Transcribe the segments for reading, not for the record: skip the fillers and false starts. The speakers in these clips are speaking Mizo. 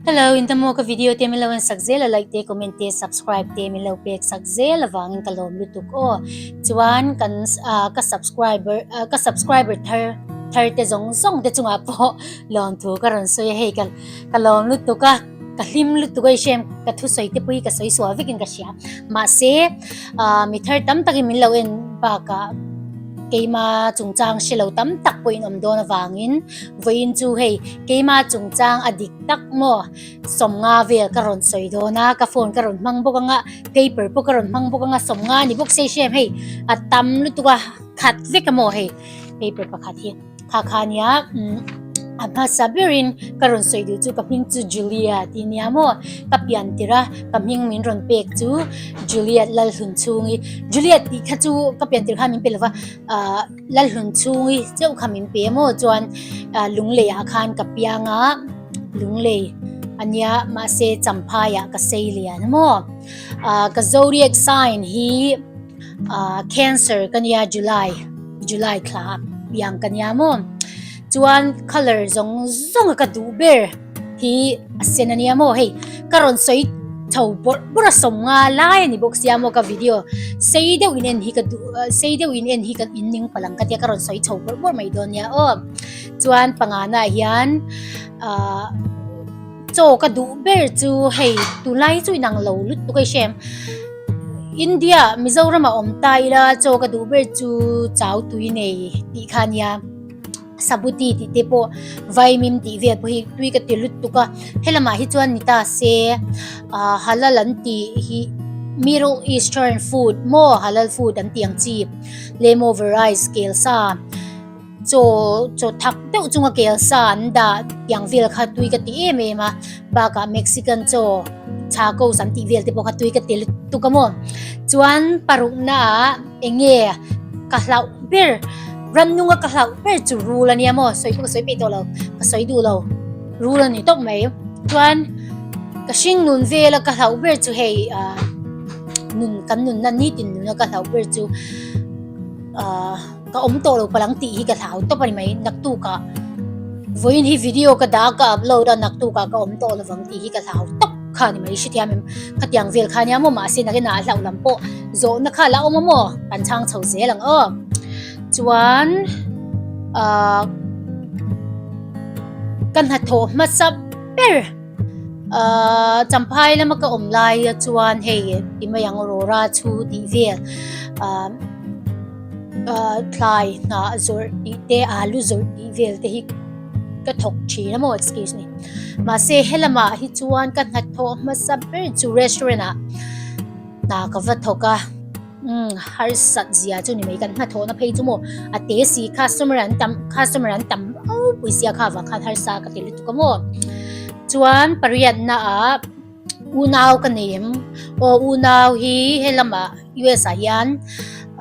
Hello, in tamo ka video te min lo en sak zel a like te comment te subscribe te min lo pek sak zel avangin ka lawm lutuk aw. Chuan kan ka subscriber ka subscriber thar thar te zawng zawng te chungah pawh lawmthu ka rawn sawi a hei ka ka lawm lutuk a ka hlim lutuk a i hrem ka thusawi te pawh hi ka sawi sual vekin ka hria mahse mi thar tam takin min lo en bakah keima chungchang hre lo tam tak pawhin awm dawn avangin Vawiin chu hei keima chungchang a dik tak maw? Sawmnga vel ka rawn sawi dawn a, ka phone ka rawn hmang bawk anga, paper pawh ka rawn hmang bawk anga, sawmnga ni bawk se hrem hei a tam lutuk a, khat vek a maw hei paper pakhat hi kha kha nia umm a hmasa berin ka rawn sawi duh chu ka hming chu Julia tih nia maw ka pian tirh a ka hming min rawn pek chu Juliet Lalhlunchhungi Juliet tih kha chu ka pian tirh khan min pe lova ahh. Lalhlun chhungi chauh kha min pe maw chuan Lunglei ah khan ka piang a, Lunglei a nia mahse Champhai ah ka sei lian maw. Ka zodiac sign hi Cancer ka nia July, July thla ah piang ka nia maw. Chuan colour zawng zawng a ka duh ber. Hi a sen a nia maw hei ka rawn sawi chho bawrh bawrh a sawm nga lai a ni bawk sia maw ka video sei deuh in en hi ka duh sei deuh in en hi ka in ning palang ka tia ka rawn sawi chho bawrh bawrh mai dawn nia aw chuan pangana ah hian ahh chaw ka duh ber chu hei tunlai hi chu inang lo lutuk a i hrem India Mizoram a awm ta ila chaw ka duh ber chu chau tui nei tih kha a nia. Sabuti tih te pawh vaimim tih vel pawh hi tui ka ti lutuk a helamah hi chuan ni ta se ah halal an tih hi middle eastern food maw halal food an tih ang chi leftover rice kel sa chaw chaw thak deuh chunga kel sa an dah tiang vel kha tui ka ti em em a bakah mexican chaw tacos an tih vel te pawh kha tui ka ti lutuk a maw chuan paruk naah eng nge ka hlauh ber. Ramnunga ka hlauh ber chu rul a nia maw? Sawi pawh ka sawi peih tawh lo, ka sawi duh lo. Rul a ni tawp mai. Chuan ka hring nun vela ka hlauh ber chu hei ah nun kan nunna nitin nuna ka hlauh ber chu ah ka awm tawh lo palang tih hi ka hlau tawp a ni mai. Naktukah vawiin hi video ka dah a ka upload a naktukah ka awm tawh lovang tih hi ka hlau tawp kha a ni mai. Hrethiam em? Khatiang vel kha nia maw? Mahse nakinah a hlauh lam pawh zawhna kha la awm a maw? Kan chhang chho zel ang aw. Chuan ahh ka hnathawh hmasa ber ahh Champhai lama ka awm lai chuan hei ti mai ang Aurora chhu tih vel ahh ahh thlai hnah zawrh tih te alu zawrh tih vel te hi ka thawk thin a maw excuse me mahse helamah hi chuan ka hnathawh hmasa ber chu restaurant ah hna ka va thawk a. Umm harsat zia chu ni mai kan hnathawhna phei chu maw a te si customer an tam customer an tam ropui sia kha avang khan harsa ka ti lutuk a maw chuan pariatna ah unau ka nei em aw unau hi helamah U_S ah hian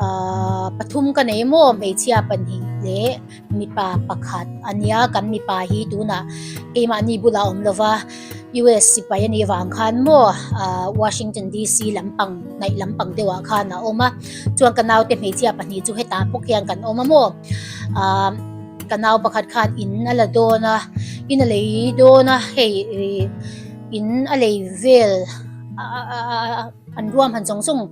ahh pathum ka nei maw hmeichhia pahnih leh mipa pakhat a nia kan mipa hi tunah keimahni bulah a awm lova US sipai a nih avang khan maw ah Washington D_C lampang hnaih lampang deuhah khan a awm a chuan ka naute hmeichhia pahnih chu hetah bawk hian kan awm a maw ah ka nau pakhat khan in a la dawn a in a lei dawn a hei ih in a lei vel ah an ruahman zawng zawng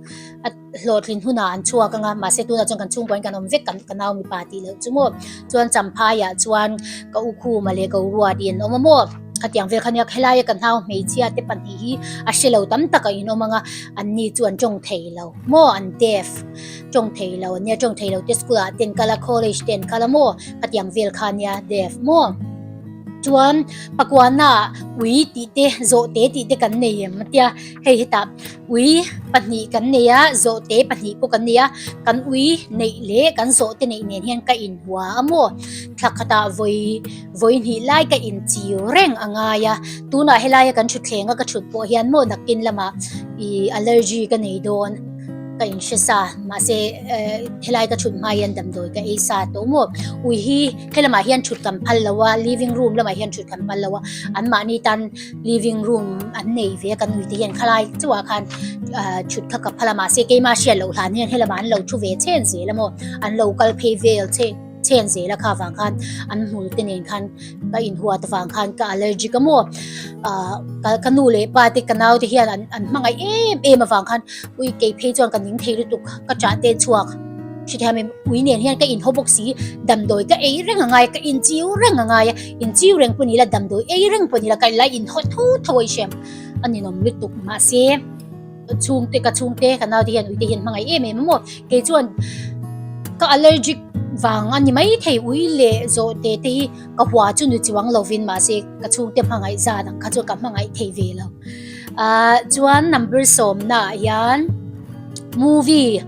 a. Hlawhtlin hunah an chhuak anga mahse tunah chuan kan chhungkuain kan awm vek kan ka nau mipa tih loh chu maw chuan champhaiah chuan ka u khuma leh ka u ruat in awm a maw khatiang vel kha nia helaia ka nau hmeichhia te pahnih hi a hre lo tam tak a in awm anga an ni chu an tawng thei lo maw an deaf tawng thei lo an nia tawng thei lo te school ah te an kal a college te an kal a maw khatiang vel kha nia deaf maw. Chuan pakuana ui tih te zawhte tih te kan nei em tia hei hetah ui pahnih kan nei a zawhte pahnih pawh kan nei a kan ui neih leh kan zawhte neih nen hian ka inhua a maw thla khatah vawi vawi hnih lai ka inchiu reng a ngai a tunah helaia kan thutthleng a ka thut pawh hian maw nakin lamah ih allergy ka nei dawn. Ka in hre sa mahse eh helai ka thut hma hian damdawi ka ei sa tawh maw ui hi helamah hian thut kan phal lo a living room lamah hian thut kan phal lo a an mahni tan living room an nei ve a kan ui te hian khalai chauhah khan ah thut kha ka phal a mahse keimah hriat loh hlan hian helamah an lo thu ve chhen zel a maw an lo kal phei vel che. Chen zel a kha vang khan an hmul te nen khan ka inhuat avang khan ka allergic a maw ah ka nu leh pa te ka nau te hian an an hmangaih em em avang khan ui kei phei chuan ka ning thei lutuk ka chah te chhuak hrethiam em ui nen hian ka inhaw bawk si damdawi ka ei reng a ngai a ka inchiu reng a ngai a inchiu reng pawh ni ila damdawi ei reng pawh ni ila ka la inhaw tho tho a i hriam a ninawm lutuk mahse. Chhungte ka chhungte ka naute hian uite hian hmangaih em em a maw kei chuan ka allergic vang a ni mai thei ui leh zawh te te hi ka hua chu ni chuang lovin mahse ka chhungte hmangaih zan ang kha chuan ka hmangaih thei ve lo ah chuan number sawmna ah hian movie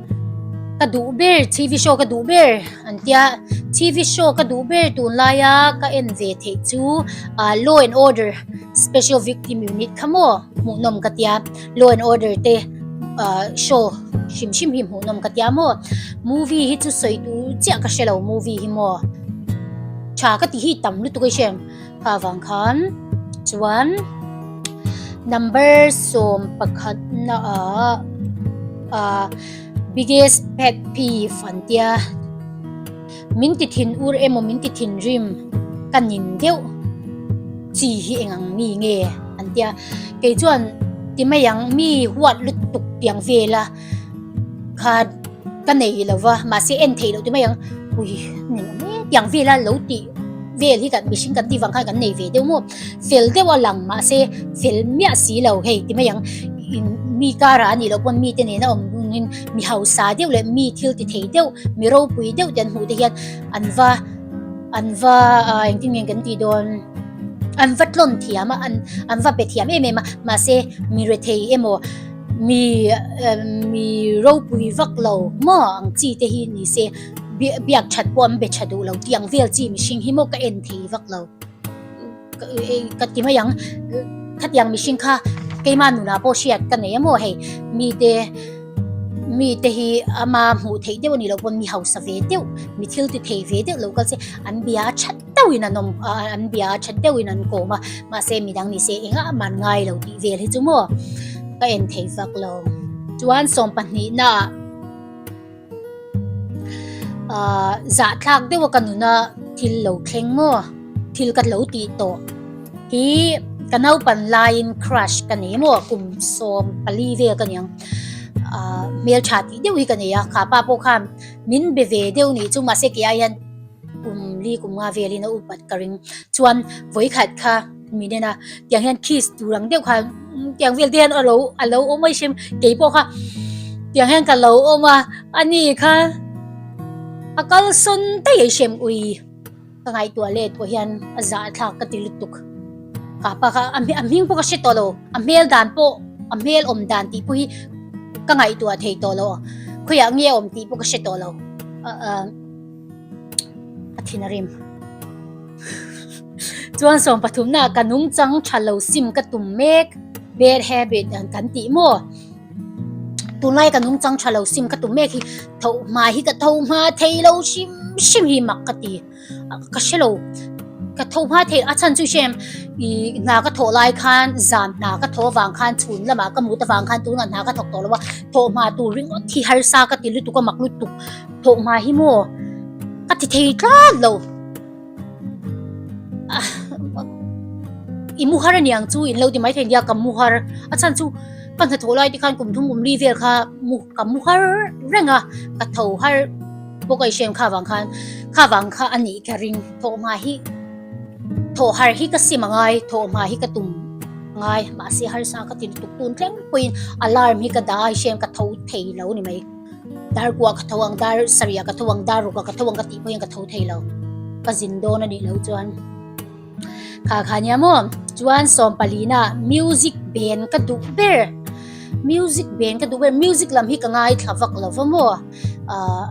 ka duh ber T V show ka duh ber an tia T V show ka duh ber tunlaia ka en ve theih chu ah law and order special victim unit kha maw hmuhnawm ka tia. Law and order te ah show hrim hrim hi hmuhnawm ka tia maw movie hi chu sawi tur chiah ka hrelo movie hi maw tha ka ti hi tam lutuk a i hrem kha avang khan chuan number 11 na ah ah biggest pet peeve an tia min ti thin ur emaw min ti thinrim ka nin deuh. Chi hi eng ang mi nge an tia kei chuan ti mai ang mi huat lutuk tiang vela kha ka nei lo va mahse en theih loh ti mai ang ui ning awm e tiang vela lo tih vel hi kan mihring kan tih vang khan kan nei ve deuh maw fel deuh a lang mahse fel miah si lo hei ti mai ang mi kara a nih loh pawn mite nena awm dun in mi hausa deuh leh mi thil ti thei deuh mi ropui deuh te an hmuh te hian an va. An va ah engtin nge kan tih dawn an va tlawn thiam a an an va pe thiam em em a mahse mi rethei emaw mi mi ropui vak lo maw ang chi te hi ni se biak that pawh an be tha duh lo tih ang vel chi mihring hi maw ka en thei vak lo ka ti mai ang khatiang mihring kha keimah nunah pawh hriat ka nei a maw hei mite. Mite hi ama hmuh theih deuh a nih loh pawn mi hausa ve deuh, mi thil ti thei ve deuh lo kal se an bia a that deuhin an awm a, an bia a that deuhin an kawm a, mahse midang ni se engah mah an ngai lo tih vel hi chu maw ka en thei vak lo. Chuan 12 naah ahh zahthlak deuha ka nuna thil lo thleng maw thil ka lo tih tawh hi ka naupan laiin crush ka nei maw kum 14 vel ka niang. Ahh hmeltha tih deuh hi ka nei a, kha pa pawh khan min be ve deuh nih chu mahse kei ai hian kum li kum nga velin a upat ka ring chuan vawikhat kha min en a tiang hian kiss tur ang deuh khan tiang vel te hian a lo a lo awm mai hrim kei pawh kha tiang hian ka lo awm a ani kha a kalsawn daih a i hrem ui. Ka ngaihtuah let pawh hian a zahthlak ka ti lutuk. Ka pa kha a hming pawh ka hre tawh lo, a hmel dan pawh a hmel awm dan tih pawh hi ka ngaihtuah thei tawh lo, khawiah nge a awm tih pawh ka hre tawh lo. A thin a rim. Chuan 13 na ka nungchang tha lo sim ka tum mek, bad habit kan tih maw? Tunlai ka nungchang tha lo sim ka tum mek hi tho hma hi ka tho hma thei lo hrim hrim hi mak ka ti ka hre lo ka tho hma thei a chhan chu hrem ih hna ka thawh lai khan zan hna ka thawh avang khan chhun lamah ka mut avang khan tunah hna ka thawk tawh lo a thawh hma tur ringawt hi harsa ka ti lutuk a mak lutuk thawh hma hi maw ka ti thei tlat lo. I mu har aniang chu in lo ti mai thei nia ka mu har a chhan chu ka hnathawh lai te khan kum thum kum li vel kha mu ka mu har reng a ka tho har bawk a i hrem kha vang khan kha vang kha a nih ka ring thawh hma hi thawh har hi ka sim angai thawh hma hi ka tum ngai mahse harsa ka ti lutuk tun thleng pawhin alarm hi ka dah a i hrem ka tho thei lo ni mai. Dar kuah ka tho ang, dar sarih ah ka tho ang, dar ruk ah ka tho ang ka tih pawh hian ka tho thei lo. Ka zin dawn a nih loh chuan. Kha kha nia maw? Chuan 14 ah music band ka duh ber. Music band ka duh ber. Music lam hi ka ngaithla vak lo va maw? Ahh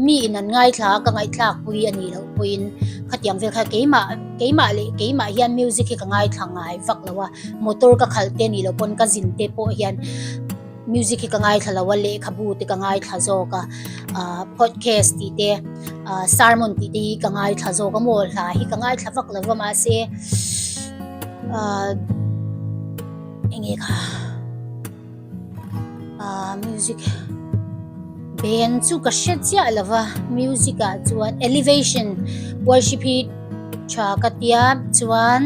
mi in an ngaithla a ka ngaihthlak pui a nih loh pawhin khatiang vel kha keimah keimah leh keimah hian music hi ka ngaithla ngai vak lo a. Motor ka khalh te nih loh pawn ka zin te pawh hian. Music hi ka ngaithla lo a, lehkhabu te ka ngaithla zawk a, ah podcast tih te ah sermon tih te hi ka ngaithla zawk a maw hla hi ka ngaithla vak lo va mahse ah eng nge kha ah music. Band chu ka hre chiah lo va, music ah chuan elevation worship hi tha ka tia chuan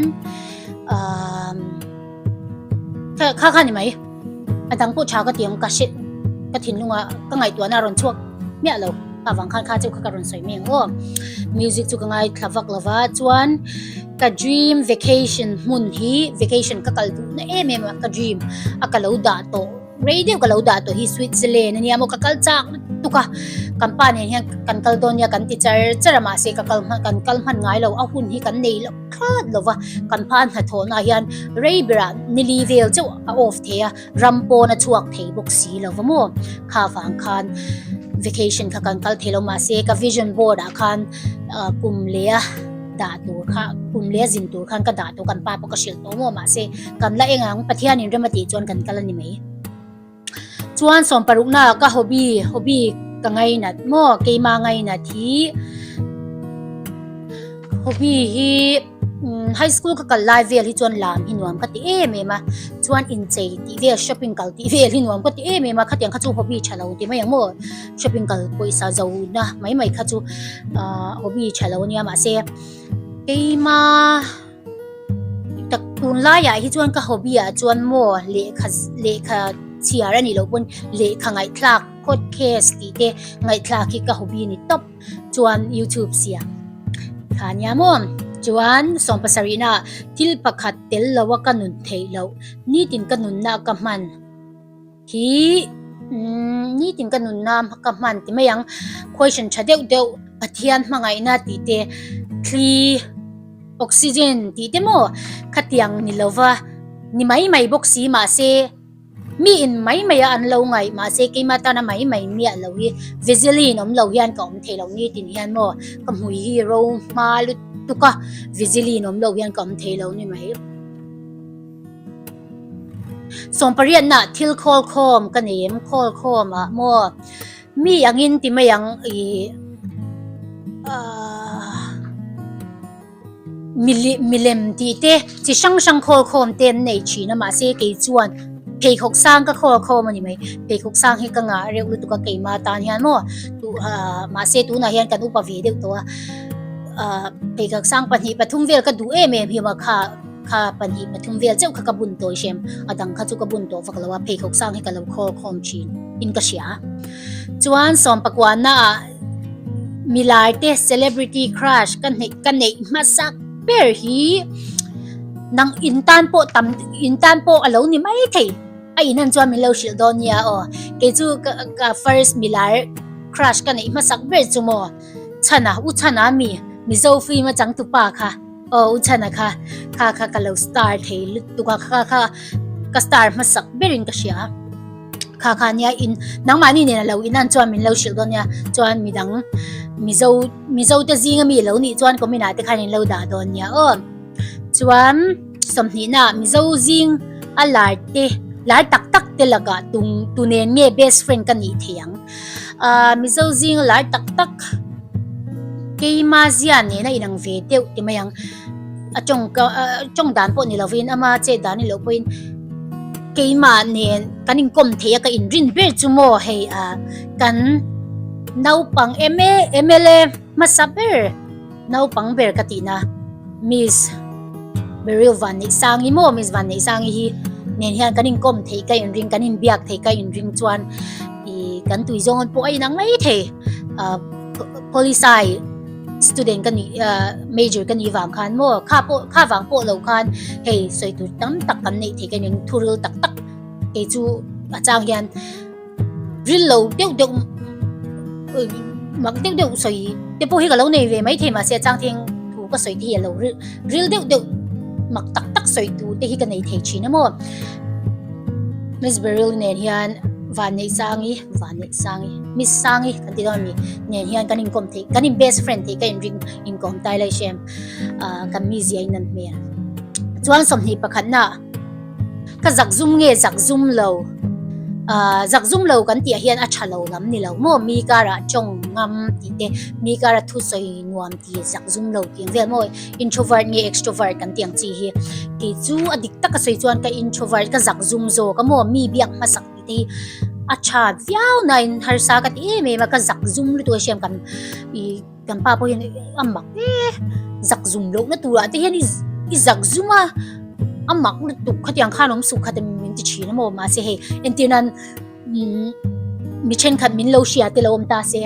ahh kha kha ni mai a dang pawh tha ka ti ang ka hre ka thinlunga ka ngaihtuahna a rawn chhuak miah lo a vang khan kha chu kha ka rawn sawi mai ang aw music chu ka ngaithla vak lo va chuan ka dream vacation hmun hi vacation ka kal duhna em em a ka dream a ka lo dah tawh. Rei deuh ka lo dah tawh hi Switzerland ania maw ka kal chak lutuk a, kan pa nen hian kan kal dawn nia kan ti char char a mahse ka kal hman kan kal hman ngai lo a hun hi kan nei loh thlawt lo va, kan pa hnathawh na hian rei berah nili vel chauh a off thei a, ram pawn a chhuak thei bawk si lo va maw, kha vang khan vacation kha kan kal thei lo mahse ka vision board ah khan kum leh a dah tur kha kum leh a zin tur khan ka dah tawh kan pa pawh ka hrilh tawh maw mahse Kan la eng ang, Pathianin rem a tih chuan kan kal a ni mai. Chuan sawmparukna ka hobby, hobby ka ngainat maw, keima ngainat hi hobby hi high school ka kal lai vel hi chuan lam hi nuam ka ti em em a, chuan inchei tih vel shopping kal tih vel hi nuam ka ti em em a, khatiang kha chu hobby tha lo ti mai ang maw, shopping kal pawisa zo na mai mai kha chu hobby tha lo ania mahse keima. Tak tunlaiah hi chuan ka hobby ah chuan maw lehkha lehkha chhiar a nih loh pawn lehkha ngaihthlak podcast tih te ngaihthlak hi ka hobby a ni tawp chuan youtube siam kha nia maw chuan sawmpasarihna thil pakhat tel lo a ka nun theih loh nitin ka nunna ka hman. Hi nitin ka nunna ka hman ti mai ang question tha deuh deuh Pathian hmangaihna tih te thli oxygen tih te maw khatiang ni lova ni mai mai bawk si mahse mi in mai mai a an lo ngaih mahse keima tana mai mai miah lo hi Vaseline awm lo hian ka awm thei lo nitin hian maw ka hmui hi ro hma lutuk a Vaseline awm lo hian ka awm thei lo ni mai. Sawmpariatna thil khawl khawm ka nei em khawl khawm ah maw mi angin ti mai ang ih ahh milem tih te chi hrang hrang khawl khawm te an nei thin a mahse kei chuan pheikhawk sang ka khawl khawm a ni mai pheikhawk sang hi ka ngah reuh lutuk a keima tan hian maw mahse tunah hian kan upa ve deuh tawh a ahh pheikhawk sang pahnih pathum vel ka duh em em hi maw kha. Kha pahnih pathum vel chauh kha ka bun tawi hrem, a dang kha chu ka bun tawh vak lo a, pheikhawk sang hi ka lo khawl khawm thin in ka hria. Chuan sawmpakuana ah milai te celebrity crush ka hneih ka neih hmasak ber hi nang in tan pawh tam in tan pawh a lo ni mai thei a in han chuan min lo hrilh dawn nia aw kei chu ka ka first milai crush ka neih hmasak ber chu maw Chhana u Chhana mi Mizo film a changtupa kha. Aw u Chhana kha kha kha ka lo star thei lutuk a kha kha ka star hmasak berin ka hria kha kha nia in nangmahni nen a lo inan chuan min lo hrilh dawn nia chuan midang mizo mizo te zinga mi lo nih chuan comment ah te khan in lo dah dawn nia aw chuan sawmhnihna mizo zing a lar te lar tak tak te lakah tung tu nen nge best friend ka nih thei ang ah mizo zing a lar tak tak. Keima zia nena inang ve deuh ti mai ang. A tawng ka tawng dan pawh ni lovin ama chet dan ni loh pawhin keimah nen kan inkawm thei a ka inrin ber chu maw hei ah kan naupang mla hmasa ber naupang ber ka tihna Miss Beryl Vanneihsangi maw Miss Vanneihsangi hi nen hian kan inkawm theih ka inring kan inbiak theih ka inring chuan ih kan tui zawng pawh a inang mai thei. Ah Poli-sci student ka nih ah major ka nih vang khan maw kha pawh kha vang pawh lo khan hei sawi tur tam tak kan neih theih ka ning thuril tak tak kei chu a chang hian ril lo deuh deuh mak deuh deuh sawi te pawh hi ka lo nei ve maithei mahse a chang theng thu ka sawi te hi a lo ril ril deuh deuh mak tak tak sawi tur te hi ka nei thei thin a maw Miss Beryl nen hian Vanneihsangi Vanneihsangi Miss Sangi kan ti dawn a ni nen hian kan inkawm theih kan in best friend theih ka inring inkawm tai lai hrem ah kan mizia in an hmel chuan sawmhnih pakhatna ka zakzum nge zakzum lo ah zakzum lo kan tih ah hian a tha lo lam ni lo maw mi karah tawng ngam tih te mi kara thusawi nuam tih zakzum lo tih ang vel maw introvert nge extrovert kan tih ang chi hi kei chu a dik taka sawi chuan ka introvert ka zakzum zawk a maw mi biak hmasak tih te hi. a tha viau nain harsa ka ti em em a, ka zak zum lutuk a hriam kan ih kan pa pawh hian a mak e zak zum lohna turah te hian i zak zum a, a mak lutuk khatiang khan awm suh khat min ti thin a maw mahse hei entir nan umm mi thenkhat min lo hria te lo awm ta se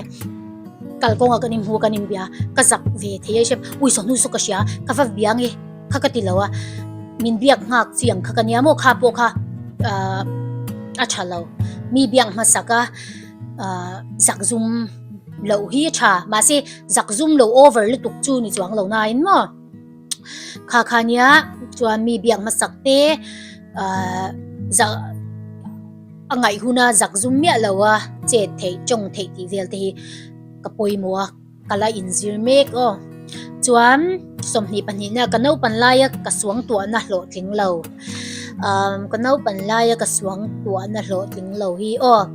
kalkawngah kan inhmu kan inbia ka zak ve thei a hriam ui sawhnu saw ka hria ka va bia nge kha ka ti lo a min biak nghak chi ang kha ka nia maw kha pawh kha ahh a tha lo mi biak hmasak a ahh zak zum loh hi a tha mahse zak zum lo over lutuk chu ni chuang lo nain maw kha kha nia chuan mi biak hmasak te ahh zak a ngaih huna zak zum miah lo a chet theih tawng theih tih vel te hi ka pawimawh a. Ka la inzir mek aw. Chuan 22 na ka naupan laia ka suang tuahna hlawhtling lo. Umm ka naupan laia ka suang tuahna hlawhtling lo hi aw.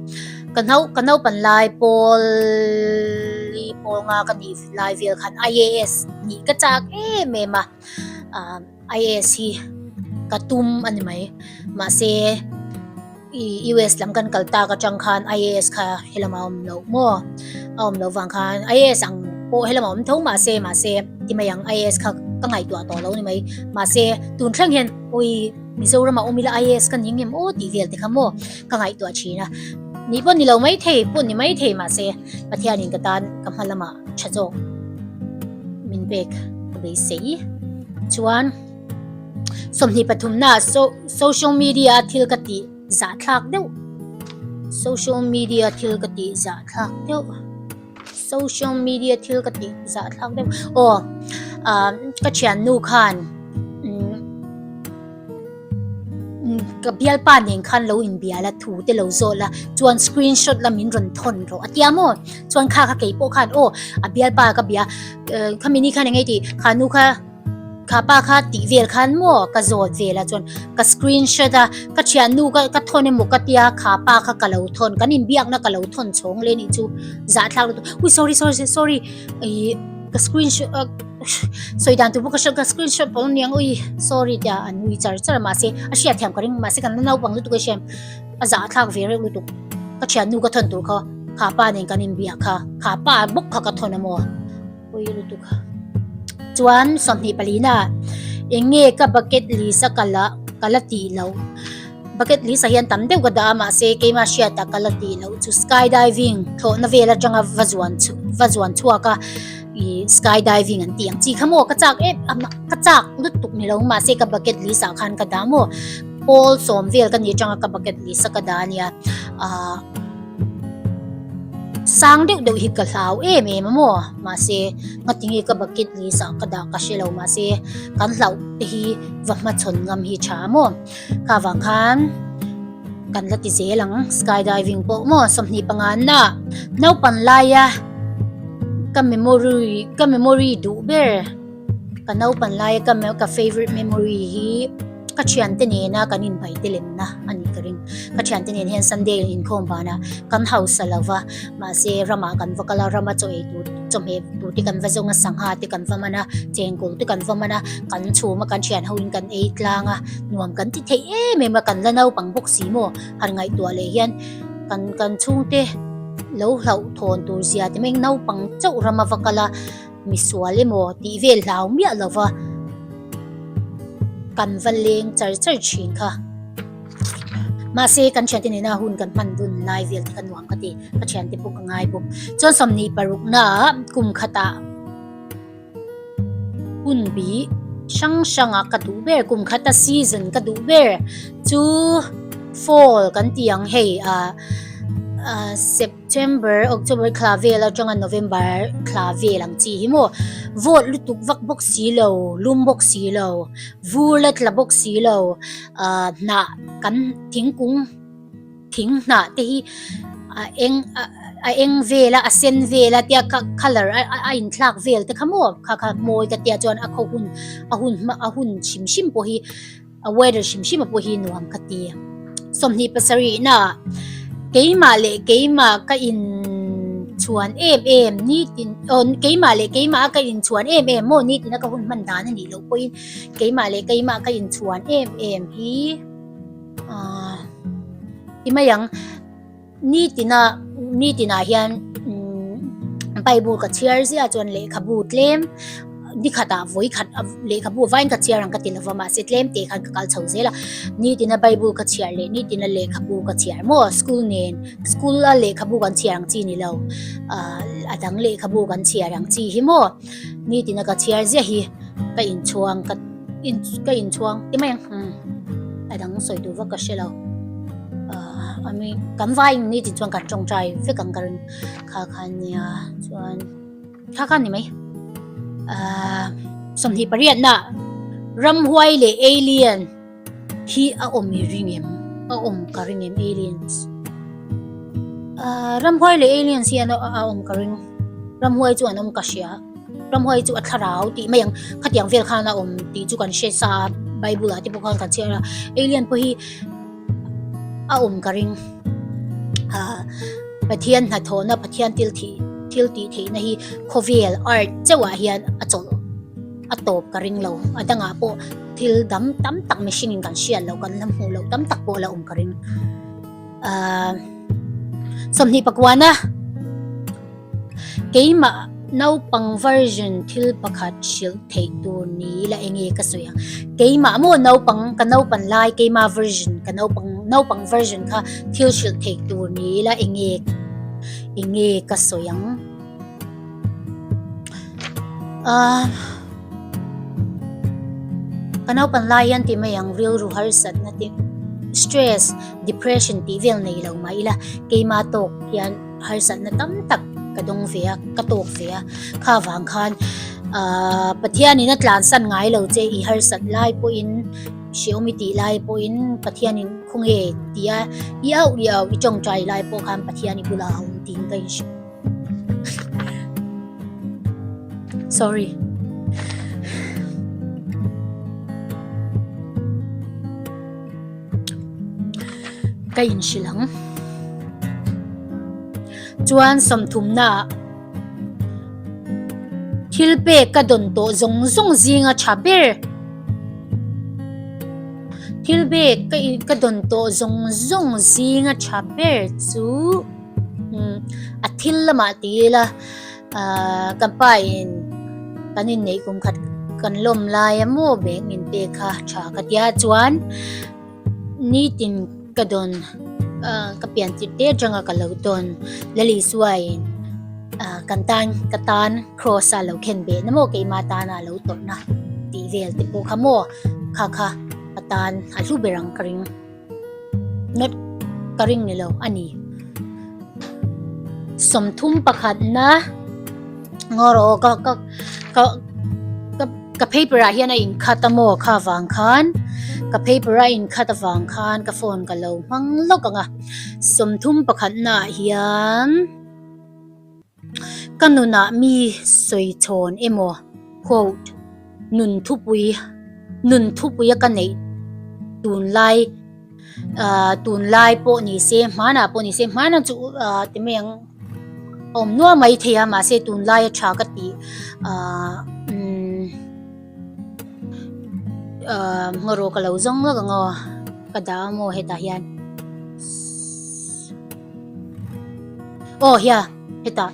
Ka nau ka naupan lai pawl i pawl nga ka nih lai vel khan IAS nih ka chak em em a. Umm IAS hi ka tum a ni mai. Mahse. I US lam kan kal tak atang khan IAS kha helam a awm loh maw? A awm loh vang khan IAS ang pawh helam a awm tho mahse mahse ti mai ang IAS kha ka ngaihtuah tawh lo ni mai. Mahse tun thleng hian awi Mizoram ah awm ila IAS ka ni ngem aw tih vel te kha maw ka ngaihtuah thin a. Nih pawh ni lo mai thei pawh ni mai thei mahse Pathianin ka tan ka hma lamah tha zawk min pek ka beisei chuan. 23 na social media thil ka tih zah thlak deuh social media thil ka tih zah thlak deuh social media thil ka tih zah thlak deuh aw ah ka thiannu khan umm ka bialpa nen khan lo inbia la thu te lo zawh la chuan screenshot la min rawn thawn rawh a tia maw chuan kha kha keipawh khan aw a bialpa ka bia khami ni khan eng nge tih kha nu kha. Kha pa kha tih vel khan maw ka zawt vel a chuan ka screenshot a ka thiannu ka ka thawn emaw ka tia kha pa kha ka lo thawn kan inbiakna ka lo thawn chhawng leh nih chu zahthlak lutuk ui sorry sorry sorry ih ka screenshot a sawi dan tur pawh ka hre ka screenshot pawh aniang ui sorry tia an nui char char a mahse a hriatthiam ka ring mahse kan la naupang lutuk a hriat a zahthlak ve reuh lutuk ka thiannu ka thawn tur kha kha pa nen kan inbiak kha kha pa bawk kha ka thawn a maw. Pui lutuk a. Chuan 24 na eng nge ka bucket list a ka la ka la tih loh. Bucket list ah hian tam deuh ka dah a mahse keimah hriat ah ka la tih loh chu sky diving thlawhna vel atanga va zuan va zuan chhuak a ih sky diving an tih ang chi kha maw ka chak em a ka chak lutuk ni lo mahse ka bucket list ah khan ka dah maw pawl sawm vel ka nih atanga ka bucket list a ka dah ania ah. Sang deuh deuh hi ka hlau em em a maw? Mahse, ngatinge ka bucket list ah ka dah ka hre lo mahse, kan hlauh te hi va hmachhawn ngam hi tha a maw? Kha vang khan kan la ti zel ang sky diving pawh maw 25 na naupang laia ka memory ka memory duh ber ka naupang laia ka ka favourite memory hi. Ka thiante nena kan inbaite lemna a nih ka ring. Ka thiante nen hian Sunday inkhawm banah kan hausa lo va, mahse ramah kan va kal a, rama chaw ei tur chawhmeh tur te kan va zawng a, sangha te kan va man a, chengkawl te kan va man a, kan chhum a, kan thian hoin kan ei tlang a, nuam kan ti thei em em a, kan la naupang bawk si maw? Han ngaihtuah leh hian kan kan chhungte lo hlauhthawn tur zia te mai naupang chauh rama va kal a, misual emaw tih vel hlau miah lo va. Kan va leng char char thin kha. Mahse kan thiante nena hun kan hman dun lai vel te kha nuam ka ti. Ka thiante pawh ka ngai bawk. Chuan 26 naah kum khatah hun bih hrang hrangah ka duh ber kum khata season ka duh ber chu fall kan tih ang hei ah ah sep-- September, October thla vel atanga November thla vel ang chi hi maw vawt lutuk vak bawk si lo, lum bawk si lo, vur la tla bawk si lo, ah hnah kan thingkung thing hnah te hi a eng a eng vel a a sen vel a tia colour a inthlak vel te kha maw kha kha mawi ka tia chuan a khaw hun a hun hma a hun hrim hrim pawh hi. A weather hrim hrim a pawh hi nuam ka ti. 27 na keimah leh keimah ka in chhuan em em nitin aw keimah leh keimah ka in chhuan em em maw nitin a ka hun hman dan a nih loh pawhin keimah leh keimah ka in chhuan em em hi ah ti mai ang. Nitina nitinah hian Bible ka chhiar ziah chuan lehkhabu tlem nikhatah vawi khat lehkhabu vain ka chhiar ang ka ti lova mahse tlem teh khan ka kal chho zel a nitina Bible ka chhiar leh nitina lehkhabu ka chhiar maw school nen school a lehkhabu kan chhiar ang chi ni lo ah a dang lehkhabu kan chhiar ang chi hi maw nitina ka chhiar ziah hi ka inchhuang ka ka inchhuang ti mai ang a dang sawi tur vak ka hre lo. Ahh ami kan vai ni tih chuan kan tawngtai vek ang ka ring kha kha nia chuan kha kha ni mai ahh 28 na ramhuai leh alien hi a awm i ring em a awm ka ring em aliens ahh ramhuai leh aliens hi an a awm ka ring ramhuai chu an awm ka hria ramhuai chu a thlarau tih mai ang khatiang vel khan a awm tih chu kan hre sa a bible ah te pawh khan kan chhiar a alien pawh hi. a awm ka ring ah Pathian hnathawhna Pathian thil thih thil tih theihna hi khawvel art chauh ah hian a chawlh a tawp ka ring lo a dangah pawh thil dang tam tak mihring in kan hriat loh kan la hmuh loh tam tak pawh a la awm ka ring ah 21 Keimah naupang version thil pakhat hrilh theih tur ni ila enge ka sawi ang. Keimah maw naupang ka naupan lai keimah version ka naupang naupang version kha thil hrilh theih tur ni ila enge enge ka sawi ang. Ahh ka naupan lai hian ti mai ang rilru harsatna te stress depression tih vel nei lo mah ila keimah tawk hian. Harsatna tam tak ka dawng ve a, ka tawk ve a. Kha vang khan ahh Pathianin a tlansan ngai lo che i harsat lai pawhin hreawm i tih lai pawhin Pathianin khawnge tih a i auh i auh i tawngtai lai pawh khan Pathian i bulah a awm tiin ka inhre Sorry. Ka inhrilh ang. Chuan sawmthumnaah thil pek ka dawn tawh zawng zawng zinga tha ber. Thil pek ka ka dawn tawh zawng zawng zinga tha ber chu umm a thil lamah ti ila ahh ka pa in kan inneih kum khat kan lawm lai a maw bag min pek kha tha ka tia chuan. Nitin ka dawn ah ka pian tirh te atanga ka lo dawn Lalisua-in ah kan tan ka tan cross a lo khen beh na maw keimah tana a lo tawrhna tih vel te pawh kha maw kha kha ka tan a hlu ber ang ka ring not ka ring ni lo a ni. 31 na ngaw rawh aw ka ka ka ka ka paper ah hian a inkhat a maw kha vang khan ka paper a inkhat avang khan ka phone ka lo hmang lawk ang a 31 na ah hian ka nunah mi sawi chhawn emaw quote nun thupui nun thupui a ka neih tunlai Ahh tunlai pawh ni se hmanah pawh ni se hmanah chu ahh ti mai ang a awm nual mai thei a mahse tunlai a tha ka tih ahh umm ahh hmanraw ka lo zawng lawk ang aw ka dah a maw hetah hian aw hian hetah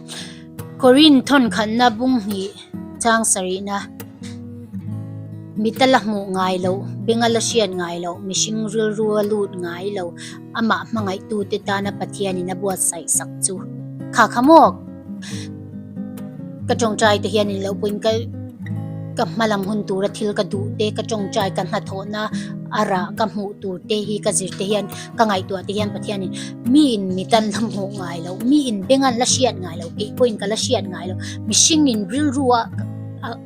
Korin thawnkhatna bung hnih chang sarihna. Mita la hmuh ngai loh, benga la hriat ngai loh, mihring rilru a lut ngai lo, amah hmangaihtute tana Pathianin a buatsaih sak chu. Kha kha maw? Ka tawngtai te hian in lo pawhin ka ka hmalam hun tura thil ka duh te, ka tawngtai ka hnathawhna a rah ka hmuh tur te hi ka zir te hian ka ngaihtuah te hian Pathianin miin mitan la hmuh ngai loh, miin bengan la hriat ngai loh, keih pawhin ka la hriat ngai loh, mihringin rilru a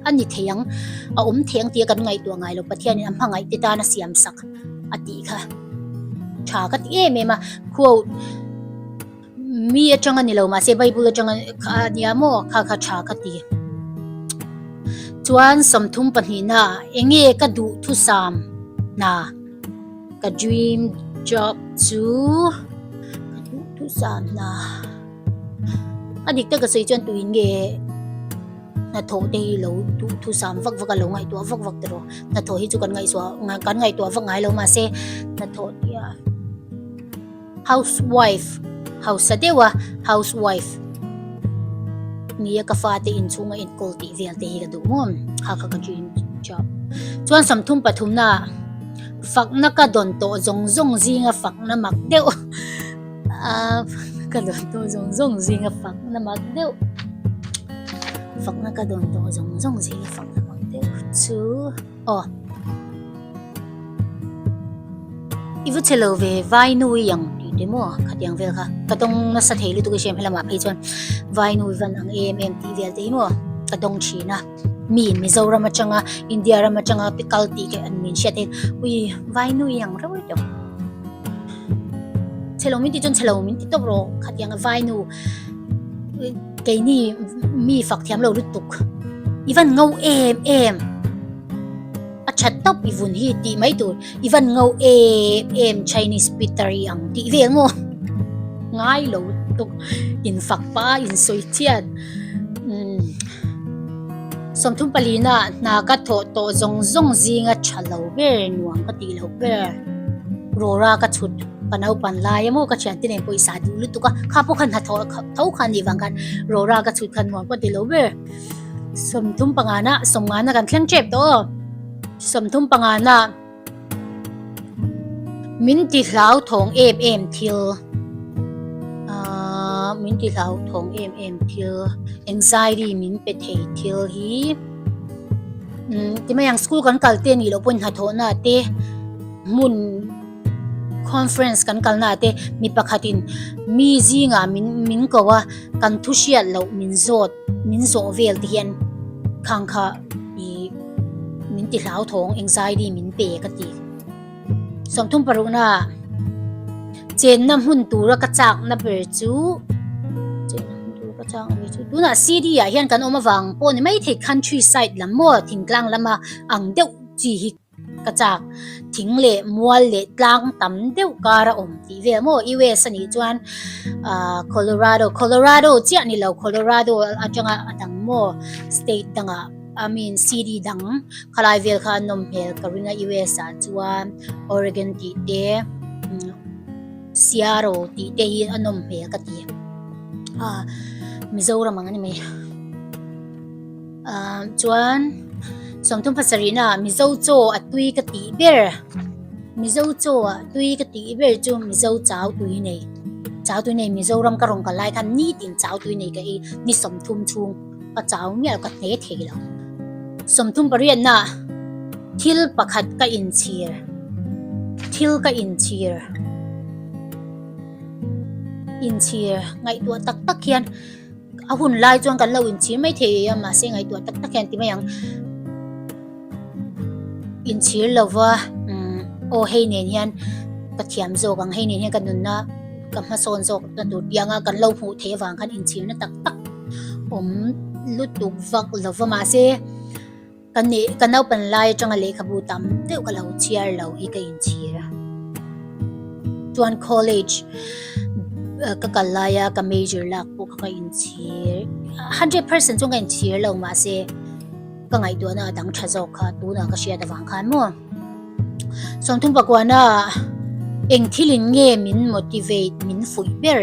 a ni thei ang, a awm thei ang tih a kan ngaihtuah ngai lo, Pathianin a hmangaih te tan a siam sak a tih kha tha ka ti em em a, quote mi atanga ni lo mahse Bible atanga kha a nia maw kha kha tha ka ti. Chuan 32 na enge ka duh thusam hna ka dream job chu ka duh thusam hna. A dik tak a sawi chuan tuin nge hnathawh te hi lo duh thusam vak vak a lo ngaihtuah vak vak tiraw hnathawh hi chu kan ngaihsuah kan ngaihtuah vak ngai lo mahse hnathawh tih ah housewife. Hausa deuha housewife nia ka fate inchhunga enkawl tih vel te hi ka duh maw kha kha ka dream job. Chuan 33 na fakna ka dawn tawh zawng zawng zinga fakna mak deuh ah ka dawn tawh zawng zawng zinga fakna mak deuh fakna ka dawn tawh zawng zawng zinga fakna mak deuh chu aw. I va che lo ve vai nu i ang tih te maw khatiang vel kha ka dawng nasa thei lutuk i hriam helamah phei chuan vai nu i van ang em em tih vel te hi maw ka dawng thin a mi Mizoram atanga India ram atanga kal tih te an min hriat hian ui vai nu i ang reuh reuh chhe lo min tih chuan chhe lo min ti tawp rawh khatiang vai nu keini mi fak thiam lo lutuk i van ngo em em. A that tawp i vun hi tih mai tur i van ngo em em Chinese Peter i ang tih vel maw ngai lo tuk in fak pa in sawi chiat umm 34 na hna ka thawh tawh zawng zawng zinga tha lo ber nuam ka tih loh ber rawra ka chhut ka naupan lai emaw ka thiante nen pawisa duh lutuk a kha pawh khan hnathawh tho kha a nih vang khan rawra ka chhut khan nuam ka ti lo ber. 35 na 50 na kan thleng tep tawh aw 35 na min ti hlau thawng em em thil ahh min ti hlau thawng em em thil anxiety min pe thei thil hi umm ti mai ang school kan kal te anih loh pawhin hnathawhna te hmun. Conference kan kalna ah te mi pakhatin mi zingah min min ko a, kan thu hriat loh min zawt min zawh vel te hian khang kha ih min ti hlauthawng anxiety min pe ka ti. 36 na ah chenna hmun tura ka chakna ber chu chenna hmun tura ka chakna ber chu tunah city ah hian kan awm avang pawh ni maithei country side lam maw thingtlang lama ang deuh chi hi. Ka chak thing leh mual leh tlang tam deuh kar a awm tih vel maw US a nih chuan ah Colorado Colorado chiah ni lo Colorado atanga a dang maw state dangah I mean city dang khalai vel kha a nawm hmel ka ring a US ah chuan Oregon tih te Seattle tih te hi a nawm hmel ka ti ah Mizoram ang a ni mai. Ahh chuan 37 ah Mizo chaw a tui ka tih ber Mizo chaw a tui ka tih ber chu Mizo chau tui nei chau tui nei Mizoram ka rawn kal lai khan nitin chau tui nei ka ei ni 30 chhung ka chau miah lo ka hne thei lo 38 ah thil pakhat ka inchhir thil ka inchhir inchhir ngaihtuah tak tak hian. A hun lai chuan kan lo inchhir mai thei a mahse ngaihtuah tak tak hian ti mai ang. Inchhir lova umm aw hei nen hian ka thiam zawk ang hei nen hian ka nunna ka hmasawn zawk na tur tih anga kan lo hmuh theih avang khan inchhirna tak tak awm lutuk vak lova mahse ka nih ka naupan lai atanga lehkhabu tam deuh ka lo chhiar lo hi ka inchhir a chuan college ka kal laia ka major lak pawh kha ka inchhir 100% chuan ka inchhir lo mahse ka ngaihtuahna a dang tha zawk kha tunah ka hriat avang khan maw 39 ah eng thilin nge min motivate min fuih ber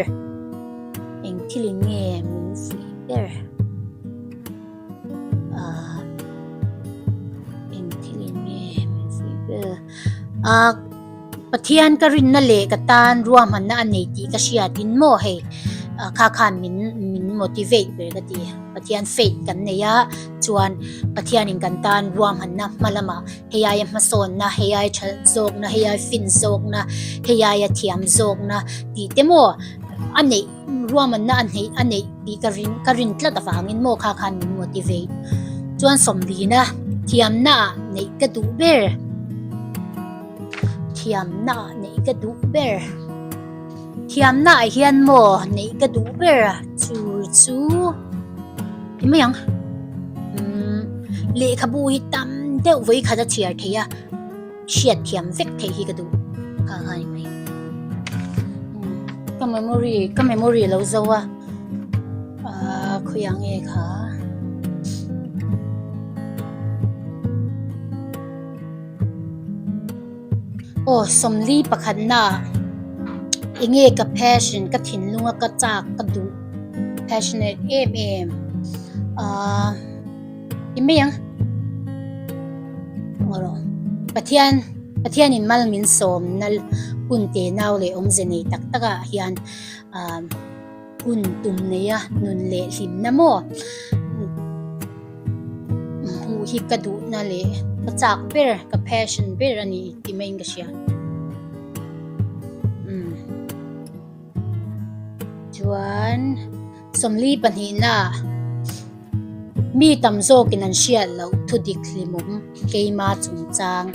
eng thilin nge min fuih ber. Ahh eng thil in nge min fuih ber ahh Pathian ka rinna leh ka tan ruahmanna a nei tih ka hriat in maw hei kha khan min min motivate ber ka ti Pathian faith kan nei a chuan Pathianin kan tan ruahmanna hma lamah hei aia hmasawnna hei aia tha zawkna hei aia fin zawkna hei aia thiam zawkna tih te maw a neih. Ruahmanna a hneih a neih tih ka rin ka rin tlat avangin maw kha khan min motivate. Chuan sawmlina thiamna ah neih ka duh ber. Thiamna ah neih ka duh ber. Thiamna ah hian maw neih ka duh ber a chu chu ti mai ang. Umm lehkhabu hi tam deuh vawikhat a chhiar thei a. Hriat thiam vek theih hi ka duh kha kha ni mai. Ka memory ka memory lo zo a ahh khawiah nge kha aw 41 na ah. Enge ka passion ka thinlunga ka chak ka duh passionate em em ahh i mai ang ngaw Pathian Pathianin mal min sawmna hun te nau leh awmze nei tak tak ah hian ahh hun tum neia nun leh hlimna maw hmuh hi ka duhna leh ka chak ber ka passion ber a ni tih maiin ka hria umm chuan sawmli pahnihna mi tam zawkin an hriat loh thu dik hlimawm keima chungchang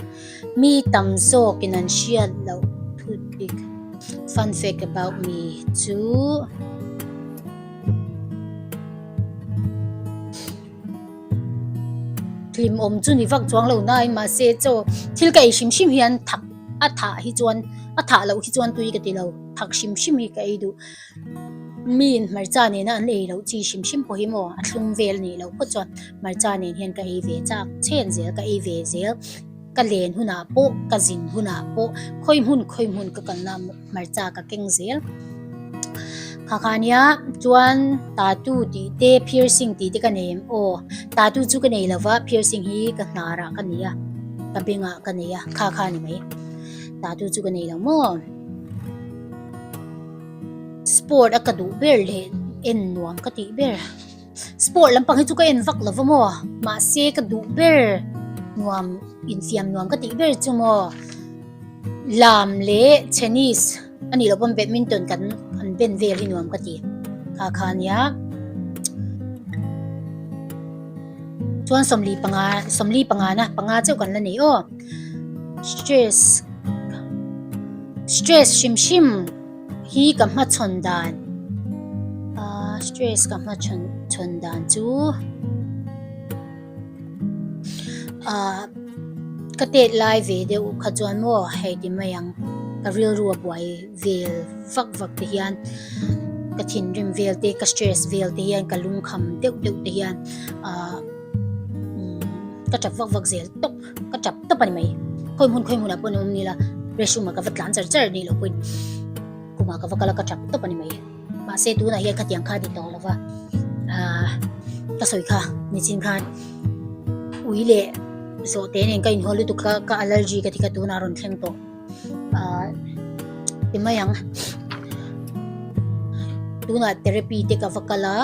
mi tam zawkin an hriat loh thu dik fun fact about me chu. Hlimawm chu ni vak chuang lo nain mahse chaw thil ka ei hrim hrim hian thak a thah hi chuan a thah loh hi chuan tui ka ti lo thak hrim hrim hi ka ei duh miin hmarcha nena an ei loh chi hrim hrim pawh hi maw a thlum vel nih loh phawt chuan hmarcha nen hian ka ei ve chak chhen zel ka ei ve zel ka len hunah pawh ka zin hunah pawh khawi hmun khawi hmun ka kalna hmarcha ka keng zel. Kha kha nia chuan tattoo tih te piercing tih te ka nei em aw tattoo chu ka nei lova piercing hi ka hnar ah ka nei a ka beng ah ka nei a kha kha a ni mai tattoo chu ka nei lo maw sport a ka duh ber leh en nuam ka tih ber sport lampang hi chu ka en vak lova maw mahse ka duh ber nuam infiam nuam ka tih ber chu maw. Lam leh tennis a nih loh pawn badminton kan an ben vel hi nuam ka ti kha kha ania chuan sawmli panga sawmli panga na panga chauh kan la nei aw stress stress hrim hrim hi ka hmachhawn dan ahh stress ka hmachhawn chhawn dan chu. Ahh ka tet lai ve deuh kha chuan maw hei ti mai ang ka rilru a buai vel vak vak te hian ka thinrim vel te ka stress vel te hian ka lungkham deuh deuh te hian ahh umm ka tap vak vak zel tawp ka tap tawp a ni mai khawi hmun khawi hmunah pawh ni awm ni la restroom ah ka va tlan char char anih loh pawhin khumah ka va kal a ka tap tawp a ni mai. Mahse tunah hian khatiang kha a ni tawh lo va, aah ka sawi kha nichin khan ui leh zawhte nen ka inhaw lutuk kha ka allergy ka ti kha tunah a rawn thleng tawh aah ti mai ang tunah therapy te ka va kal a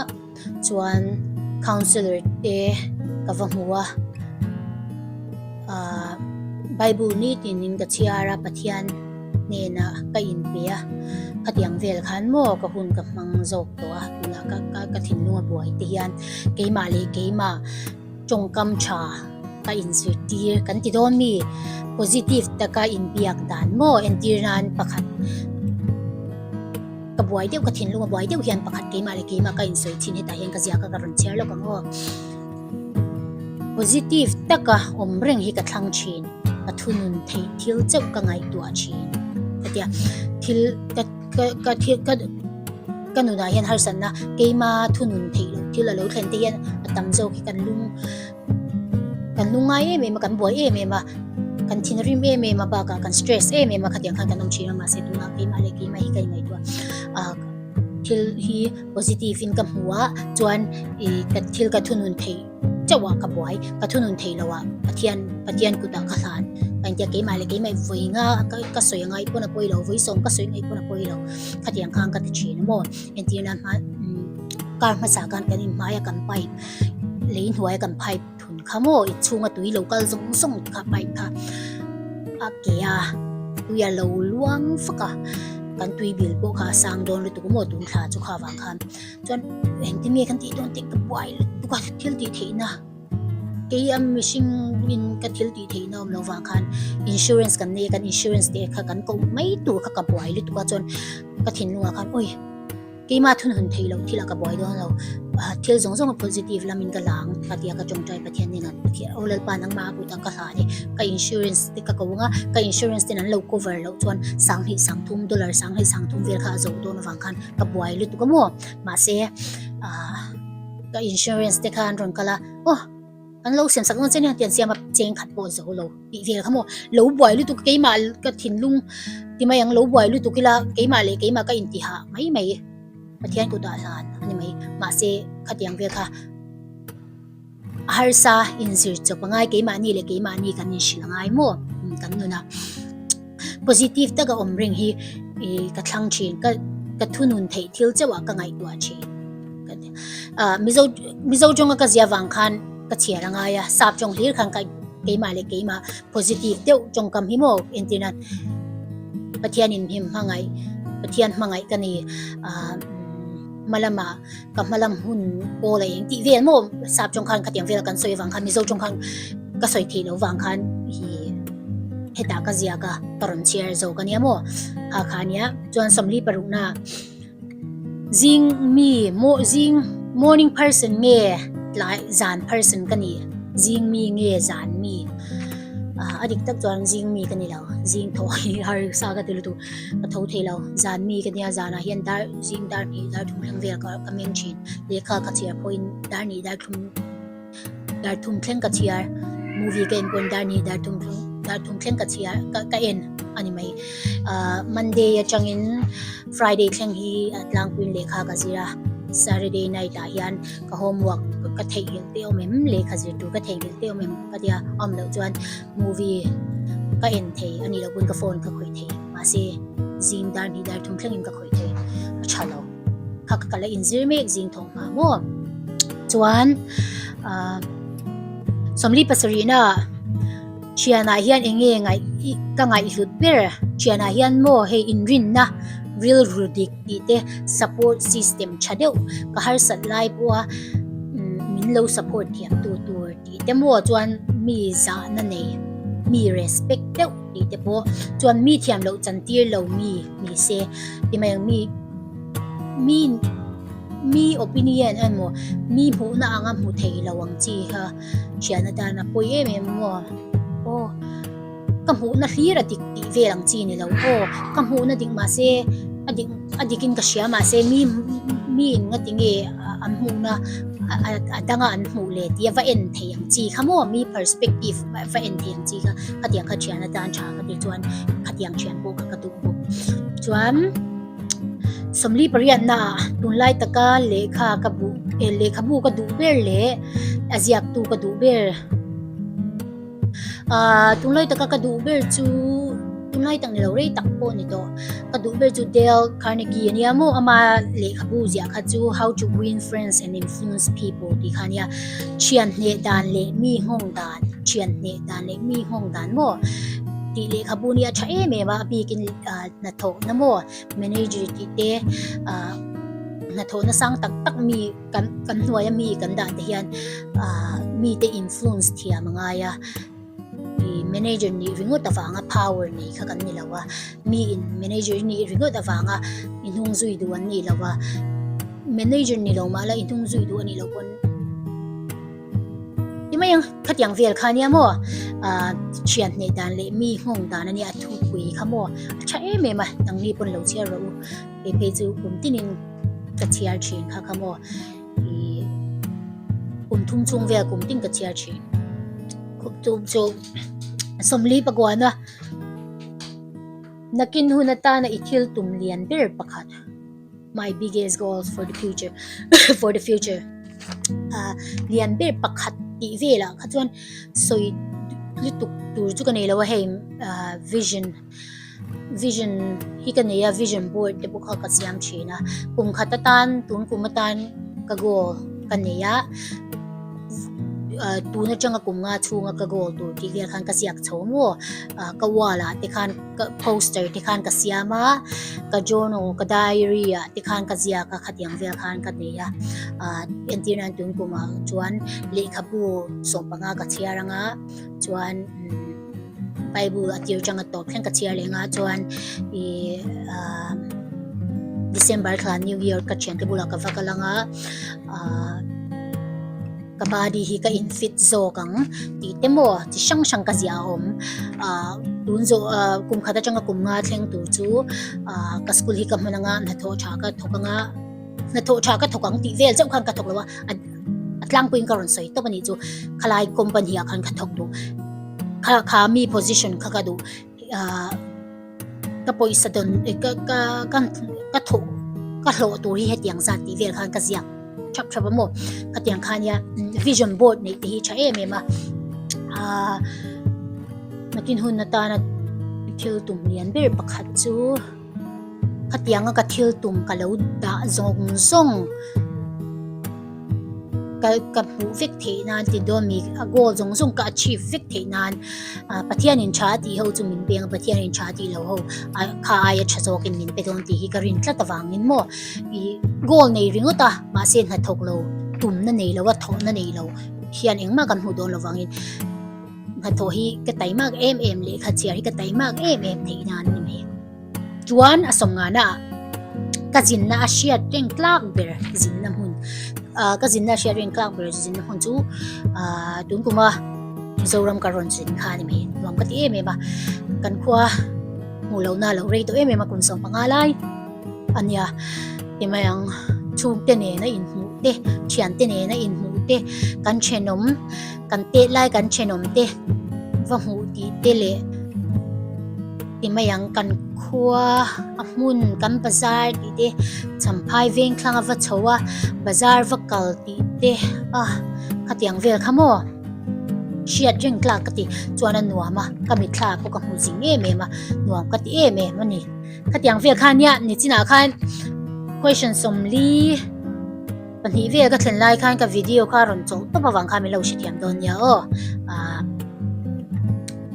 chuan counsellor te ka va hmu a aah bible nitin in ka chhiar a Pathian. hnenah ka inpe a, khatiang vel khan maw ka hun ka hmang zawk tawh a, tunah ka ka ka thinlung a buai te hian keimah leh keimah tawngkam tha ka inzirtir kan ti dawn mi positive taka inbiak dan maw entir nan pakhat ka buai deuh ka thinlung a buai deuh hian pakhat keimah leh keimah ka insawi thin hetah hian ka ziak a ka rawn chhiar lawk ang aw. Positive taka awm reng hi ka thlang thin, ka thunun theih thil chauh ka ngaihtuah thin. Hetia thil ka ka ka thil ka ka nunah hian harsatna keima thunun theih loh thil a lo thlen te hian a tam zawk hi kan lung kan lung ngai em em a, kan buai em em a, kan thinrim em em a bakah kan stress em em a khatiang khan kan awm thin a mahse tunah keimah leh keimah hi ka inngaihtuah ah thil hi positive in ka hmu a chuan ih ka thil ka thunun theih chauh ah ka buai ka thunun theih loh ah Pathian Pathian kut ah ka hlan ka intia keimah leh keimah vawi nga ka sawi angai pawn a pawi lo vawi sawm ka sawi ngaih pawn a pawi lo khatiang khan ka ti thin a maw entir nan hma car hmasa khan kan inhmai a kan pipe lei hnuai a kan pipe thun kha maw inchhung a tui lo kal zawng zawng te kha pipe kha a ke a tui a lo luang fak a kan tui bil pawh kha a sang dawn lutuk maw tun thla chu kha vang khan chuan engtin nge kan tih dawn tih ka buai lutuk a thil tih theih na kei a mihring in ka thil tih theih na awm loh vang khan insurance kan nei a kan insurance te kha kan koh mai tur kha ka buai lutuk a chuan ka thinlung ah khan awi. Keimah thunhun theih loh thil ah ka buai dawn lo, thil zawng zawng a positive lamin ka la ang ka ti a, ka tawngtai Pathian nen Pathian aw Lalpa nangmah a kutah ka hlan e, ka insurance te ka ko ang a, ka insurance ten an lo cover loh chuan sanghnih sangthum dollar sanghnih sangthum vel kha a zo dawn avang khan ka buai lutuk a maw mahse ah ka insurance te kha an rawn kal a aw. Kan lo siam sak dawn che nia tian siam a cheng khat pawh zo lo tih vel kha maw lo buai lutuk keimah ka thinlung ti mai ang lo buai lutuk ila keimah leh keimah ka inti hah mai mai Pathian kutah hlan a ni mai mahse khatiang vel kha a harsa inzir chawp a ngai keimahni leh keimahni kan inhrilh a ngai maw kan nun a positive taka awm reng hi ih ka thlang thin ka ka thunun theih thil chauh ah ka ngaihtuah thin ah mizo mizo tawnga ka zia vang khan ka chhiar a ngai a sap tawng hlir khan ka keimah leh keimah positive deuh tawngkam hi maw entir nan Pathianin him hmangaih Pathian hmangaih ka ni ah hma lamah ka hma lam hun pawl a eng tih vel maw sap tawng khan khatiang vel kan sawi avang khan mizo tawng khan ka sawi theih loh vang khan hi hetah ka ziak a ka rawn chhiar zawk ania maw ha kha ania chuan sawmli parukna zing mi maw zing morning person nge tlai zan person ka ni zing mi nge zan mi ah a dik tak chuan zing mi ka ni lo zing thaw hi har sa ka ti lutuk. Ka tho thei lo, zan mi ka nia zanah hian dar zing dar hnih dar thum thleng vel ka ka meng thin. Lehkha ka chhiar pawhin dar hnih dar thum dar thum thleng ka chhiar, movie ka en pawhin dar hnih dar thum thleng dar thum thleng ka chhiar ka ka en a ni mai. Ahh Monday atangin Friday thleng hi a tlangpuiin lehkha ka zir a, Saturday night ah hian ka homework ka theihnghilh te awm em, lehkha zir tur ka theihnghilh te awm em ka tia awm loh chuan Movie ka en thei a nih loh pawn ka phone ka khawih thei mahse zing dar hnih dar thum thlengin ka khawih thei a tha lo kha ka la inzir mek zing thawk hma maw chuan ah sawmli pasarihna thianah hian eng nge ngaih ka ngaihhlut ber thianah hian maw hei inrinna rilru dik tih te support system tha deuh ka harsat lai pawha min lo support thiam tu tur. Tih te maw chuan mi zahna nei, mi respect deuh tih te pawh chuan mi thiam loh chantir lo mi ni se ti mai ang mi mi mi opinion emaw mi hmuhna anga hmu thei lo ang chi kha thian atan a pawi em em maw aw ka hmuhna hlir a dik tih vel ang chi ni lo aw ka hmuhna dik mahse a dik a dikin ka hria mahse mi mi in nga tinge an hmuhna a danga an hmuh leh tih a va en thei ang chi kha maw mi perspective va en thei ang chi kha khatiang kha thian atan tha ka tih chuan khatiang thian pawh kha ka duh bawk chuan sawmli pariatna ah tunlai taka lehkha ka buh lehkhabu ka duh ber leh a ziaktu ka duh ber. Ahh tunlai taka ka duh ber chu tunlai tak nilo rei tak pawh a ni tawh ka duh ber chu Dale Carnegie a nia maw ama lehkhabu ziah kha chu How to Win Friends and Influence People tih kha a nia thian hneh dan leh mi nghawng dan thian hneh dan leh mi nghawng dan maw tih lehkhabu nia a tha em em a a bikin ahh hnathawhna maw manager tih te ahh hnathawhna sang tak tak mi. Kan kan hnuaia mi kan dah te hian ah mite influence thiam a ngai a, ih manager nih ringawt avanga power nei kha kan ni lo a, mi in manager nih ringawt avanga i hnung zui duh an nih lo a, manager ni lo mah la i hnung zui duh a nih loh pawn ti mai ang khatiang vel kha ania maw ah thian hneh dan leh mi nghawng dan ania a thupui kha maw a tha em em a nangni pawn lo chhiar rawh u kei phei chu kum tinin. Ka chhiar thin kha kha maw ih kum thum chhung vel kum tin ka chhiar thin khup tum chu sawmli pakuana nakin hun atana i thil tum lian ber pakhat my biggest goals for the future for the future ah lian ber pakhat tih velah kha chuan sawi lutuk tur chu ka nei lo a hei ah vision. Vision hi ka nei a, vision board te pawh kha ka siam thin a, kum khat atan tun kum atan ka goal ka nei a, ah tun atanga kum nga chhunga ka goal tur tih vel khan ka ziak chho maw, ah ka wall ah te khan ka poster te khan ka siam a, ka journal ka diary ah te khan ka ziak a khatiang vel khan ka nei a, ah entir nan tun kumah chuan lehkhabu sawmpanga ka chhiar anga chuan umm. Bible a tir tang a tawp thleng ka chhiar leh nga chuan ih ah December thla New Year ka thiante bulah ka va kal anga ah ka body hi ka in fit zawk ang tih te maw chi hrang hrang ka ziah a awm ah tun zawh ah kum khat atanga kum nga thleng tur chu ah ka school hi ka hman anga hnathawh tha ka thawk anga hnathawh tha ka thawk ang tih vel chauh khan ka thawk lo a. A tlangpuiin ka rawn sawi tawp a nih chu khalai company ah khan ka thawk duh kha kha mi position kha ka duh ah ka pawisa dawn ka ka ka thawh ka hlawh tur hi hetiang zat tih vel khan ka ziak thap thap a maw khatiang kha nia vision board neih te hi tha em em a ah nakin hun atana thil tum lian ber pakhat chu. Khatianga ka thil tum ka lo dah zawng zawng ka ka hmuh vek theih nan ti dawn mi a goal zawng zawng ka achieve vek theih nan ah Pathianin tha a tih ho chu min peng a Pathianin tha a tih loh ho ah kha aia tha zawkin min pe dawn tih hi ka rin tlat avangin maw ih goal nei ringawt a mahse hnathawk lo tumna nei lo a thawhna nei lo hian engmah kan hmuh dawn lo vangin. Hnathawh hi ka taimak em em lehkha chhiar hi ka taimak em em theih nan a ni mai. Chuan a sawmngana ah ka zinna a hriat reng tlak ber zinna hmun ah ka zinna a hriat reng tlak ber zinna hmun chu ah tun kuma Mizoram ka rawn zin kha a ni mai. Nuam ka ti em em a, kan khua hmuh lohna a lo rei tawh em em a kum 15 lai a nia ti mai ang chhungte nena inhmuh te thiante nena inhmuh te kan thenawm. Kan tet lai kan thenawm te va hmuh tih te leh ti mai ang kan khua a hmun kan bazar tih te champhai veng thlang a va chho a bazar va kal tih te a khatiang vel kha maw hriat reng tlak ka ti chuan a nuam a ka mitthla ah pawh ka hmu zing em em a nuam ka ti em em a ni khatiang vel kha nia nichinah khan question sawmli. Pahnih vel ka thlen lai khan ka video kha rawn chawlh tawp avang khan min lo hrethiam dawn nia aw. Ahh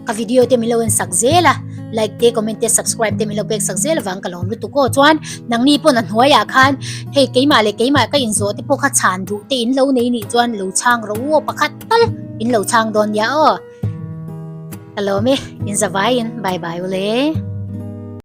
ka video te min lo en sak zel a, like te comment te subscribe te min lo pek sak zel avang ka lawm lutuk aw. Chuan nangni pawn a hnuaiah khan hei keimah leh keimah ka inzawh te pawh kha chhan duh te in lo nei nih chuan lo chhang rawh u aw pakhat tal in lo chhang dawn nia aw. Ka lawm e, in zavaiin bye bye ule.